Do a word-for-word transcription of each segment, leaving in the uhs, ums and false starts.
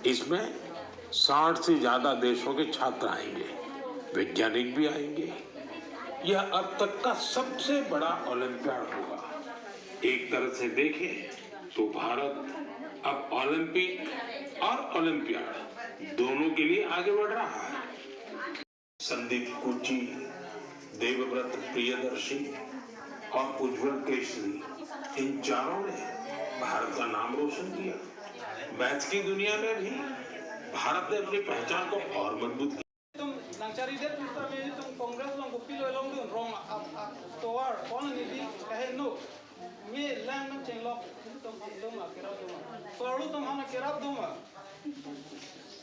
इसमें साठ से ज्यादा देशों के छात्र आएंगे, वैज्ञानिक भी आएंगे। यह अब तक का सबसे बड़ा ओलंपियाड होगा। एक तरह से देखें तो भारत अब ओलंपिक और ओलंपियाड दोनों के लिए आगे बढ़ रहा है। संदीप कुची, देवव्रत प्रियदर्शी और उज्जवल केशरी, इन चारों ने भारत का नाम रोशन किया। मैथ्स की दुनिया में भी भारत ने अपनी पहचान को और मजबूत किया। Itum nangchari det, itum, itum Congress along kopilo longdun, rong ap ap tovar pon nidi kahe no. Me lang nang chenglok, itum ham doma, kerap doma. Sorlu atum ham kerap doma.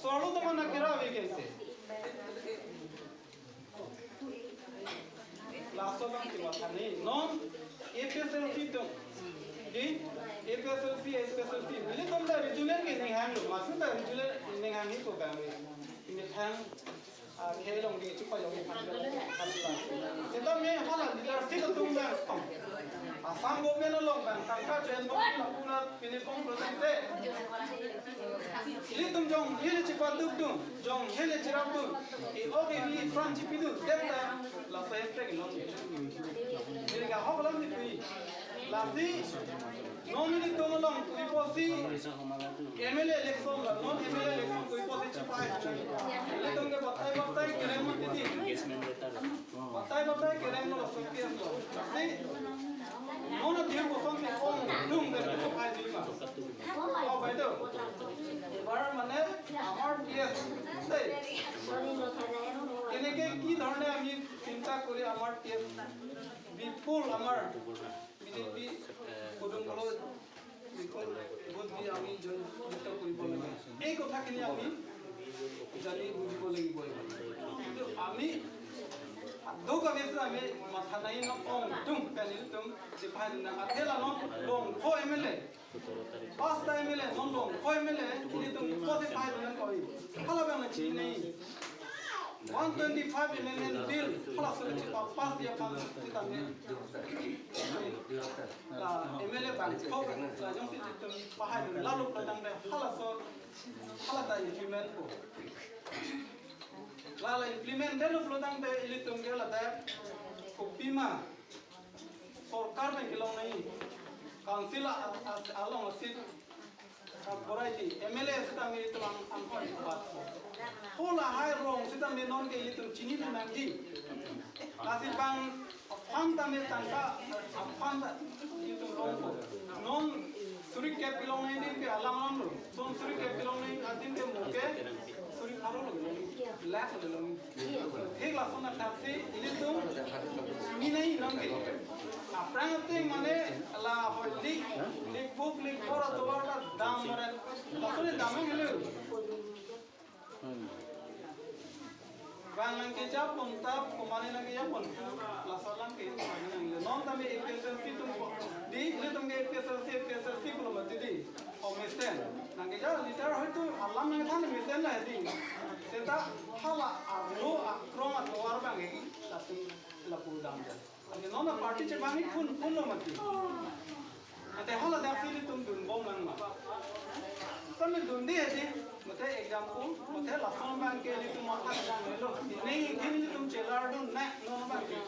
Sorlu atum ham kerap weekend te. Laso abang si matha nangji. Non A P H L C atum. Di A P H L C, A P H L C. Nelitum ta regional ke ning hanglo, masu ta regional ning hangji ko bang. Ini thang, ah, khe longji, chupa longji. Seta me hala leadership atum bang. Assam government along bang, tangka jen bang, pura pini pong pura tangte. Ilitum jong hili chepadukdun, jong hili cherapdun, e-ok eli front chipidun, tep ta, laso hem trek long. Neli ke ahok alam ni pui. Lasi, non nelitum along, pui posi, M L A election la, non M L A election pui posi chipai. Nelitum ke batai batai kerem mati di. Batai batai kerem lo, laso P M lo. Lasi, non adiu koson ke ong, dung dari chipai di ma. Oh, বাইদেউ, এবাৰ মানে আমাৰ P S, দেই, কেনেকে কি ধৰণে আমি চিন্তা কৰি আমাৰ P S বিপুল আমাৰ B J P কদম বলত বিপুল ভোট দি আমি জয়যুক্ত কৰিব লাগে, এই কথাখিনি আমি জানি বুজিব লাগিব। কিন্তু আমি দুখ আমি আমি মাথা নাই ন, ong tung pen ilitum chipai na athela non longkho M L A. Pasta M L A, non longkho M L A, ilitum ko chipai na koi. Hala bang na chinine. One twenty-five amendment bill, hala so chipa pass dia pan sitame. La M L A bang ko, la jongsi itum pahai na lalu petang de, hala so, hala ta implement ko. La la implement de lo petang de, ilitum ke la ta kopima sorkar pen kelong nangji, council a, a, along a seat, a, borai di, M L A sitame itum ang, ang hoi bat. Hala hai rong sitame non ke itum chinine nangji. Lasi bang aphan tame tangka, aphan ta itum longpo. Non suri kep kelong nangji ke alam alam lo. Son suri kep kelong nangji adim ke mo ke suri pharo lo kelong. Lakh lo kelong. Thik lason athaksi ilitum chinine nangji. Aphrang ateng mane la hoi lik, lik buk, lik bor atovar ta dam mare. Lason dam helo. Bang nangkejapon ta, komane nangkejapon. Laso alam ke, non tame A P H L C atum ko. Di, ilitum ke A P H L C, A P H L C pulo mati di. O mesen. Nangkeja leader hoito alam nangthan mesen la di. Seta hala arlo akrong atovar bang e, tapi lapu dam ja. Ante non a party chebang ik phun phun lo mati. Ante hala dak si ilitum dunbom nang ma. Tame dun di hedi, mate example, mate lason bang ke ilitum matha nang lo. Neli ke ilitum chelar dun na non bang ke.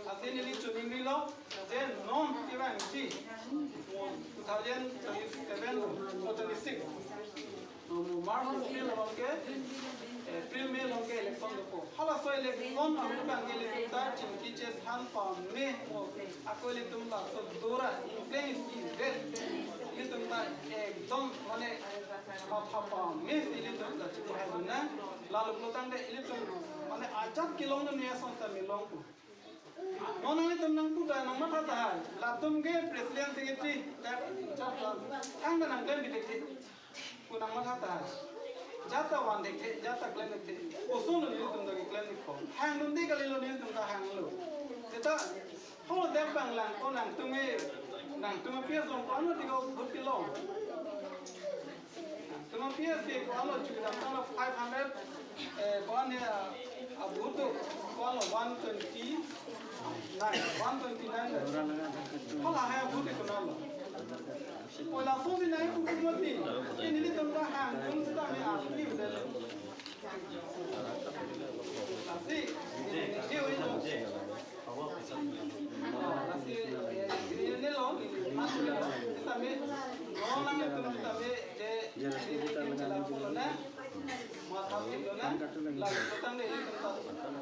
Ante neli choningri lo, je non ke bang si two thousand twenty-seven lo, twenty-six. March, April along ke, April, May along ke election dopo. Halaso election along ke ilitum ta chingki chethan pame, ako ilitum laso dora, increase in rate. Ilitum ta ekdom mane matha pame ilitum ta chingki hai dun na. Lalu pulo tangte ilitum mane ajat kelong dun ya sonta melong pu. Non nanglitum nangpu ta nangmatha tahai. Latum ke president secretary ta chap la. Thangta nangklem bidek the. Ko nangmatha tahai. Jat ta van dek the, jat ta klem dek the. Koson lo nelitum ta keklem dek ko. Hang dun dei kali lo nelitum ta hang lo. Seta ho dek bang lang ko nangtum e, nangtum e P S long ko ano dei ko bhut kelong. Nangtum e P S ke ko ano chukidam ta five hundred, eh, ko ane, ah, abhut ko ano one twenty nine, one twenty nine. Hala hai abhut ko ano. Ko laso si nai ko ko mati. Ini nelitum ta hang,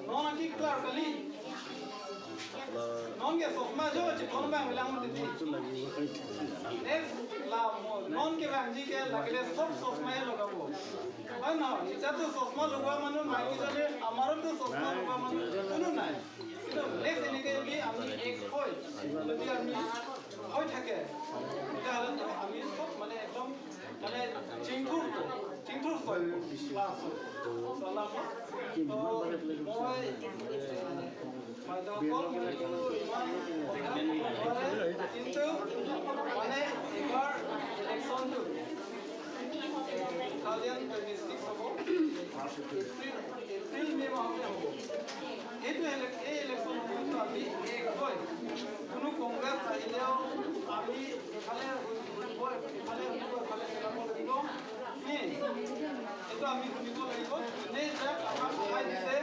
Non aki klar kali. Non ke sosma jo chikon bang bilang mati. Next la mo non kevangji ke lagile sob sosma ya logabo. Ba na, ita tu sosma loga manu mai ke jale amaro tu sosma loga manu kunu nai. Next enike bi ami ek hoi. Jodi ami hoi thake, teতিয়াহ'লেতো আমি চব মানে একদম মানে চিংথুৰ, চিংথুৰ চয়, ক্লাছ চয়। চলাব। তো মই বাইদেউসকল, মই কোনো ইমান কথা নকওঁ, কিন্তু মানে এইবাৰ ইলেকশ্যনটো টু থাউজেণ্ড টুৱেণ্টি ছিক্স হ'ব। এপ্ৰিল, এপ্ৰিল মে মাহতে হ'ব। এইটো ইলে-, এই ইলেকশ্যন সময়তো আমি এক হৈ কোনো কংগ্ৰেছ আহিলেও আমি ইফালে শুনিব, ইফালে শুনিব, ইফালে খেলাব লাগিব। নে? এইটো আমি শুনিব লাগিব। যোনে যাক আমাক সহায় দিছে,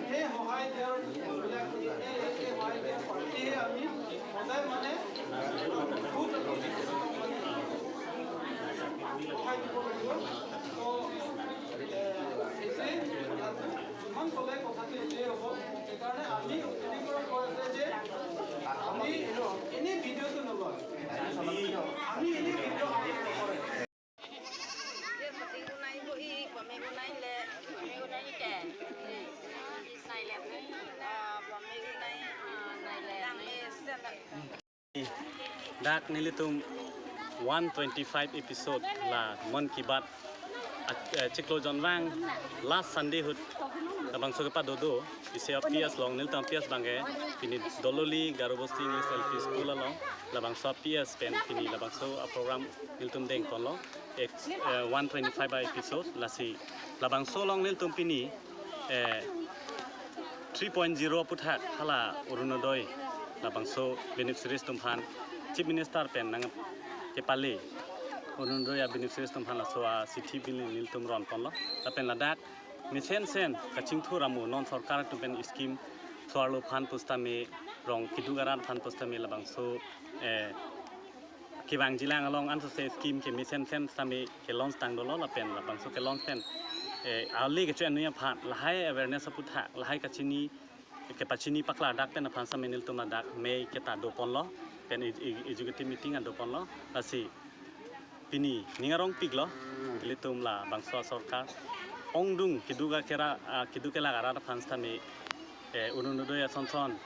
সেই সহায় দিয়াৰ যোনবিলাক, এই, এই, এই সহায় দিয়া পাৰ্টিয়ে আমি সদায় মানে বহুত সহায় দিব লাগিব। তো, এ, এইটোৱেই কথাটো। ইমান ক'লে কথাটো এইটোৱেই হ'ব। সেইকাৰণে আমি গোটেইবোৰক কৈ আছে যে আমি এনেই ভিডিঅ'টো নলয়। আমি এনেই ভিডিঅ' নকৰে। Dak nelitum one twenty-five episode la Mann Ki Baat, eh, chiklo jonvang last Sunday ahut labangso kepado do, isi a P S along, nelitum a P S abangke pini Dololi Garo Bosti English L P School along labangso a P S pen pini labangso a program nelitum dengponlo, ek, eh, one twenty-five a episode. Lasi labangso along nelitum pini eh, three point zero aputhak hala Orunodoi labangso beneficiaries atum aphan Chief Minister pen nangkepale Orunodoi a beneficiaries atum aphan laso a chithi pini nelitum ronponlo. Lapen ladak mesensen kachingthur amo non sorkar atum pen scheme so-arlo aphan pusitame, rong keduk arat aphan pusitame labangso, eh, kevangjilang along ansose scheme ke mesensen sitame ke-launch tang dolo lapen labangso ke-launch pen, eh, ale kecho-an aphan lahai awareness aputhak, lahai kachini, kepachini paklardak pen aphan sitame nelitum ladak mei keta doponlo, pen e-, e-, executive meeting an doponlo. Lasi pini ning arongpiklo, ilitum labangso sorkar ongdung keduk akera, ah, keduk kelak arat aphan sitame, eh, Orunodoi asonson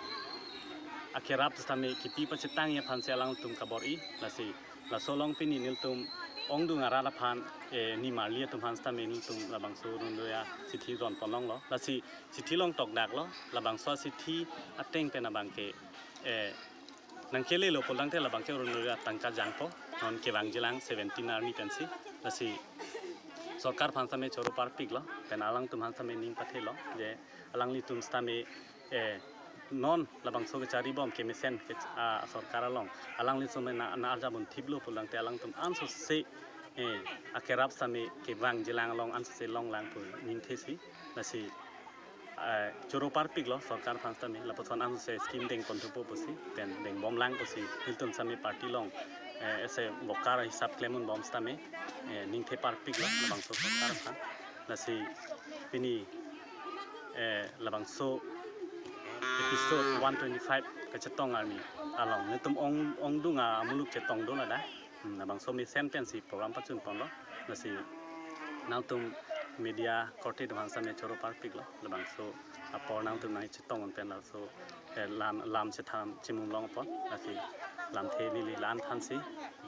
akerap sitame kipi pachetangji aphansi alangtum kabor-i. Lasi laso along pini nelitum ongdung arat aphan, eh, nimarli atum aphan sitame nelitum labangso Orunodoi achithi ronponlonglo. Lasi chithi along tokdaklo, labangso achithi ateng pen abangke, eh, nangkelelo pulotangte labangke Orunodoi atangka jangpo, non kevangjilang seventeen arni pensi. Lasi sorkar aphan sitame choro parpiklo, pen alangtum aphan sitame ning pathelo je alanglitum sitame, eh, non labangso kecharibom kemesen ke, ah, sorkar along alanglitum na, na-arjabon thiplo pulotangte alangtum ansose, eh, akerap sitame kevangjilang along ansose longlang pu ningthesi. Lasi, eh, choro parpiklo sorkar aphan sitame, lapuson ansose scheme dengponthupo pusi, pen dengbomlang pusi, nelitum sitame party along, eh, ese voter hisap klemdunbom sitame, eh, ningthe parpiklo labangso sorkar aphan. Lasi pini, eh, labangso episode one twenty-five kachetong arni along nelitum ong, ongdung amuluk chetong do ladak. Hmm, labangso mesen pensi program pachunponlo. Lasi nangtum media korte atum aphan sitame choro parpiklo, labangso apor nangtum nangchetong pen laso, eh, lam, lam chethan chimum longpon, lasi lamthe neli la-an thansi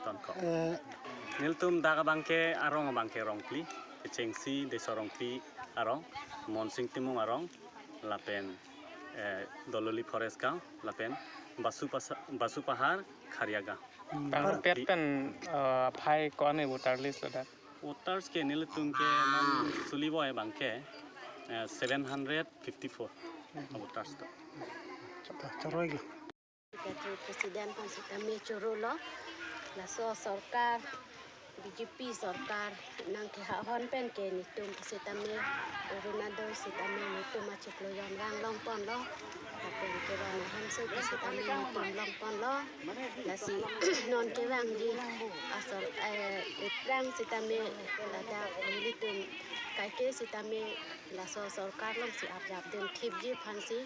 tonkok. Eh. Nelitum dak abangke arong abangke Rongpli, kechengsi Deso Rongpli arong, Monsing Timung arong, lapen, eh, Dololi Forest Gaon, lapen Basu Pasa-, Basu Pahar, Kharia Gaon. Hmm, Bang par- pet pen, eh, aphai ko-an voter list lo dak? Voters ke nelitum ke non suli boy abangke, eh, seven hundred fifty-four voters do. Choroi lo. Secretary President aphan sitame chorolo. Laso sorkar B J P sorkar nangkehahon pen ke netum sitame Orunodoi sitame netum achiklo jonrang longponlo. Lapen kevan ahemso ke sitame netum longponlo. Lasi non kevangji asor, eh, eprang sitame ladak nelitum kaike sitame laso sorkar alongsi arjap dunthipji aphansi,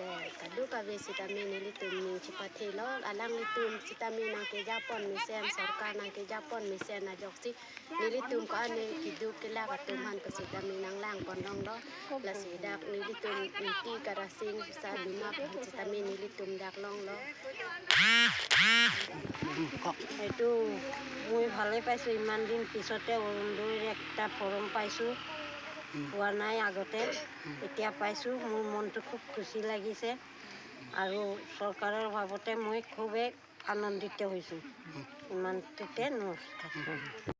eh, kadokave sitame nelitum ning chipathelo. Alanglitum sitame nangkejapon mesen, sorkar nangkejapon mesen ajoksi nelitum ko-an keduk kelak atum aphan sitame nanglangpon longlo. Lasi dak nelitum Ingti Karasing Saduma aphan sitame nelitum dak longlo। এইটো মই ভালেই পাইছোঁ। ইমান দিন পিছতে অৰুণোদয়ৰ একটা ফৰ্ম পাইছোঁ, পোৱা নাই আগতে, এতিয়া পাইছোঁ। মোৰ মনটো খুব খুচি লাগিছে আৰু চৰকাৰৰ বাবতে মই খুবেই আনন্দিত হৈছোঁ। ইমানটোতে নমস্কাৰ।